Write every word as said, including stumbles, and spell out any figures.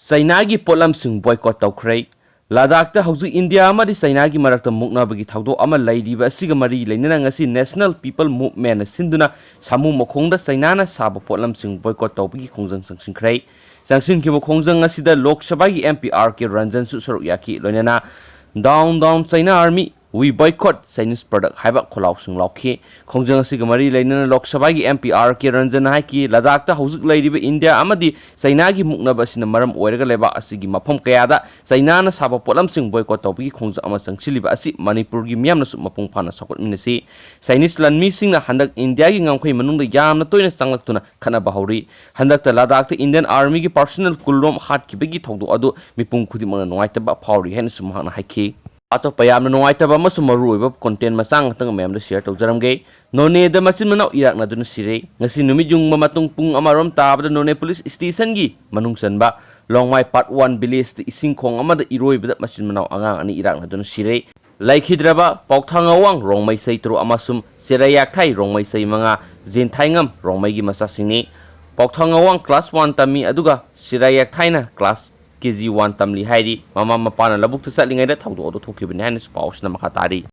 ꯆꯩꯅꯥꯒꯤ ꯄꯣꯠꯂꯝꯁꯤꯡ ꯕꯣꯏꯀꯣꯠ ꯇꯧꯈ꯭ꯔꯦ꯫ ꯂꯗꯥꯈꯇ ꯍꯧꯖꯤꯛ ꯏꯟꯗꯤꯌꯥ ꯑꯃꯗꯤ ꯆꯩꯅꯥꯒꯤ ꯃꯔꯛꯇ ꯃꯨꯛꯅꯕꯒꯤ ꯊꯧꯗꯣꯛ ꯑꯃ ꯂꯩꯔꯤꯕ ꯑꯁꯤꯒ ꯃꯔꯤ ꯂꯩꯅꯅ ꯉꯁꯤ National People Movementꯅ ꯁꯤꯟꯗꯨꯅ ꯁꯥꯃꯨ ꯃꯈꯣꯡꯗ ꯆꯩꯅꯥꯅ ꯁꯥꯕ ꯄꯣꯠꯂꯝꯁꯤꯡ ꯕꯣꯏꯀꯣꯠ ꯇꯧꯕꯒꯤ ꯈꯣꯡꯖꯪ ꯆꯪꯁꯤꯟꯈ꯭ꯔꯦ꯫ ꯆꯪꯁꯤꯟꯈꯤꯕ ꯈꯣꯡꯖꯪ ꯑꯁꯤꯗ ꯂꯣꯛ ꯁꯚꯥꯒꯤ MP R K Ranjanꯁꯨ ꯁꯔꯨꯛ ꯌꯥꯈꯤ, ꯂꯣꯏꯅꯅ Down Down China Army, We Boycott Chinese Product ꯍꯥꯏꯕ ꯈꯣꯜꯂꯥꯎꯁꯤꯡ ꯂꯥꯎꯈꯤ꯫ ꯈꯣꯡꯖꯪ ꯑꯁꯤꯒ ꯃꯔꯤ ꯂꯩꯅꯅ ꯂꯣꯛ ꯁꯚꯥꯒꯤ MP R K Ranjanꯅ ꯍꯥꯏꯈꯤ, ꯂꯗꯥꯈꯇ ꯍꯧꯖꯤꯛ ꯂꯩꯔꯤꯕ ꯏꯟꯗꯤꯌꯥ ꯑꯃꯗꯤ ꯆꯩꯅꯥꯒꯤ ꯃꯨꯛꯅꯕ ꯑꯁꯤꯅ ꯃꯔꯝ ꯑꯣꯏꯔꯒ ꯂꯩꯕꯥꯛ ꯑꯁꯤꯒꯤ ꯃꯐꯝ ꯀꯌꯥꯗ ꯆꯩꯅꯥꯅ ꯁꯥꯕ ꯄꯣꯠꯂꯝꯁꯤꯡ ꯕꯣꯏꯀꯣꯠ ꯇꯧꯕꯒꯤ ꯈꯣꯡꯖꯪ ꯑꯃ ꯆꯪꯁꯤꯜꯂꯤꯕ ꯑꯁꯤ ꯃꯅꯤꯄꯨꯔꯒꯤ ꯃꯤꯌꯥꯝꯅꯁꯨ ꯃꯄꯨꯡ ꯐꯥꯅ ꯁꯧꯒꯠꯃꯤꯟꯅꯁꯤ꯫ ꯆꯥꯏꯅꯤꯁ ꯂꯥꯟꯃꯤꯁꯤꯡꯅ ꯍꯟꯗꯛ ꯏꯟꯗꯤꯌꯥꯒꯤ ꯉꯝꯈꯩ ꯃꯅꯨꯡꯗ ꯌꯥꯝꯅ ꯇꯣꯏꯅ ꯆꯪꯂꯛꯇꯨꯅ ꯈꯠꯅꯕ ꯍꯧꯔꯤ꯫ ꯍꯟꯗꯛꯇ ꯂꯗꯥꯈꯇ ꯏꯟꯗꯤꯌꯟ ꯑꯥꯔꯃꯤꯒꯤ ꯄꯥꯔꯁꯣꯅꯦꯜ ꯀꯨꯟꯔꯣꯝ ꯍꯥꯠꯈꯤꯕꯒꯤ ꯊꯧꯗꯣꯛ ꯑꯗꯨ ꯃꯤꯄꯨꯝ ꯈꯨꯗꯤꯡꯃꯛꯅ ꯅꯨꯡꯉꯥꯏꯇꯕ ꯐꯥꯎꯔꯤ ꯍꯥꯏꯅꯁꯨ ꯃꯍꯥꯛꯅ ꯍꯥꯏꯈꯤ꯫ ꯑꯇꯣꯞꯄ ꯌꯥꯝꯅ ꯅꯨꯡꯉꯥꯏꯇꯕ ꯑꯃꯁꯨꯡ ꯃꯔꯨꯑꯣꯏꯕ ꯀꯣꯟꯇꯦꯟ ꯃꯆꯥ ꯉꯥꯛꯇꯪ ꯃꯌꯥꯝꯗ ꯁꯤꯌꯔ ꯇꯧꯖꯔꯝꯒꯦ꯫ ꯅꯣꯅꯦꯗ ꯃꯆꯤꯟ ꯃꯅꯥꯎ ꯏꯔꯥꯛꯅꯗꯨꯅ ꯁꯤꯔꯦ꯫ ꯉꯁꯤ ꯅꯨꯃꯤꯠ ꯌꯨꯡꯕ ꯃꯇꯨꯡ ꯄꯨꯡ ꯑꯃꯔꯣꯝ ꯇꯥꯕꯗ ꯅꯣꯅꯦ ꯄꯨꯂꯤꯁ ꯁ꯭ꯇꯦꯁꯟꯒꯤ ꯃꯅꯨꯡ ꯆꯟꯕ ꯂꯣꯡꯃꯥꯏ ꯄꯥꯔꯠ ꯋꯥꯟ ꯚꯤꯂꯦꯖꯇ ꯏꯁꯤꯡ ꯈꯣꯡ ꯑꯃꯗ ꯏꯔꯣꯏꯕꯗ ꯃꯆꯤꯟ ꯃꯅꯥꯎ ꯑꯉꯥꯡ ꯑꯅꯤ ꯏꯔꯥꯛꯅꯗꯨꯅ ꯁꯤꯔꯦ꯫ ꯂꯩꯈꯤꯗ꯭ꯔꯕ ꯄꯥꯎꯊꯥꯡ ꯑꯋꯥꯡ ꯔꯣꯡꯃꯩ ꯆꯍꯤ ꯇꯔꯨꯛ ꯑꯃꯁꯨꯡ ꯆꯦꯔꯩꯌꯥꯛꯊꯥꯏ ꯔꯣꯡꯃꯩ ꯆꯍꯤ ꯃꯉꯥ, ꯖꯦꯟꯊꯥꯏꯉꯝ ꯔꯣꯡꯃꯩꯒꯤ ꯃꯆꯥꯁꯤꯡꯅꯤ꯫ ꯄꯥꯎꯊꯥꯡ ꯑꯋꯥꯡ ꯀ꯭ꯂꯥꯁ ꯋꯥꯟ ꯇꯝꯃꯤ, ꯑꯗꯨꯒ ꯆꯦꯔꯩꯌꯥꯛꯊꯥꯏꯅ ꯀ꯭ꯂꯥꯁ ꯀꯦ ꯖꯤ ꯋꯥꯟ ꯇꯝꯂꯤ ꯍꯥꯏꯔꯤ꯫ ꯃꯃꯥ ꯃꯄꯥꯅ ꯂꯧꯕꯨꯛꯇ ꯆꯠꯂꯤꯉꯩꯗ ꯊꯧꯗꯣꯛ ꯑꯗꯨ ꯊꯣꯛꯈꯤꯕꯅꯤ ꯍꯥꯏꯅꯁꯨ ꯄꯥꯎ ꯑꯁꯤꯅ ꯃꯈꯥ ꯇꯥꯔꯤ꯫